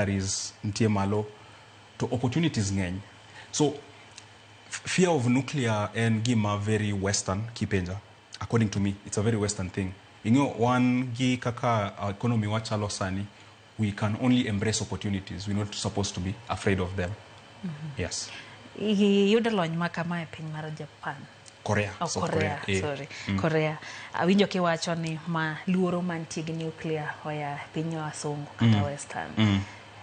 Salaries nitie malo to opportunities ng'eny. So fear of nuclear en gima very western kipenja. According to me, it's a very western thing. Ing'eyo wan gi kaka economy wachalo sani, we can only embrace opportunities. We're not supposed to be afraid of them. Yes. Iyudo lony ma kama e piny mar Japan. Korea. Oh, South Korea, Korea. Eh. Sorry. Korea. Awinjo kiwacho ni ma luoro mantie gi nuclear oya piny wasungu kata western.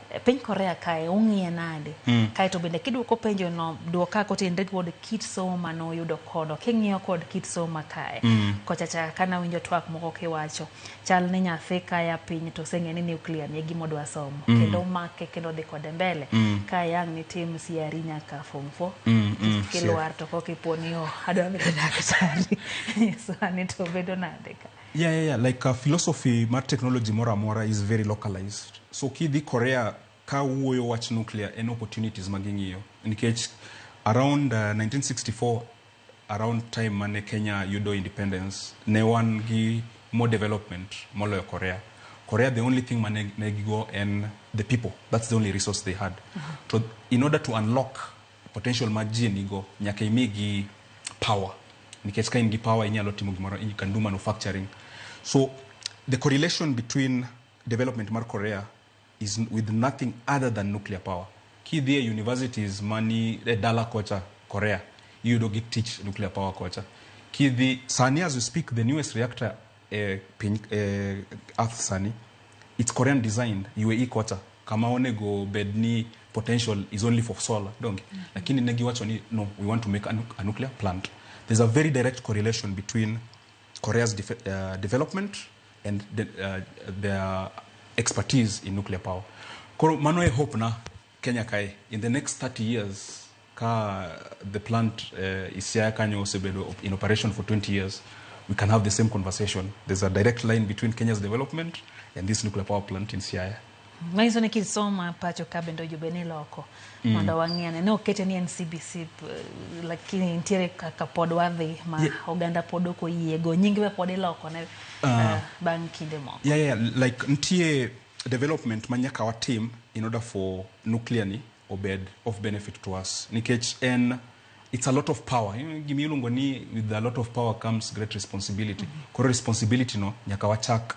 E piny Korea kae ung'iye nade? Kaeto bende kiduoko penjo no, duoka kotenre kod kit somo manoyudo kono. King'iyo kod kit somo ma kae. Kocha cha kanawinjo twak moko kiwacho, chal ni nyathi kaya piny to oseng'e ni nuclear ni e gima odwa somo. Kendo omake kendo odhi kode mbele. Ka yang' nitim CRE nyaka form 4. Kilwar to koka ipo ni oh, adwa bedo daktari. Nyisowa ni to bedo nade ka? Yeah. Like philosophy mar technology moro amora is very localized. So kidhi Korea ka wuoyo wach nuclear en opportunities ma ging'iyo. Nikech around 1964, around time mane Kenya yudo independence, ne wan gi more development moloyo Korea. Korea, the only thing mane ne gigo en the people. That's the only resource they had. To in order to unlock potential ma ji nigo, nyaka imigi power. Nikech ka in gi power inyalo timo gimoro, you can do manufacturing. So the correlation between development mar Korea is with nothing other than nuclear power. Kidhi e universities mani e dala kocha Korea, iyudo gi teach nuclear power kocha. Kidhi sani, as we speak, the newest reactor e piny e earth sani, it's Korean designed, UAE kocha, kama onego bed ni potential is only for solar, donge? Lakini ne giwacho ni no, we want to make a nuclear plant. There's a very direct correlation between Korea's development and their expertise in nuclear power. Koro mano e hope na Kenya kae in the next 30 years, ka the plant Siaya kanyo osebedo in operation for 20 years, we can have the same conversation. There's a direct line between Kenya's development and this nuclear power plant in Siaya. Manyiso ni kit somo ma pacho ka bende onego bed ni iloko mondo wang'i ane ne okete ni en CBC, lakini nitiere kaka pod wadhi ma oganda pod ok oyiego nying be pod iloko ne bang' kinde moko. Yeah, like nitie development ma nyaka watim in order for nuclear ni obed of benefit to us, nikech en it's a lot of power. Gima iluongo ni with a lot of power comes great responsibility. Koro responsibility no nyaka wachak.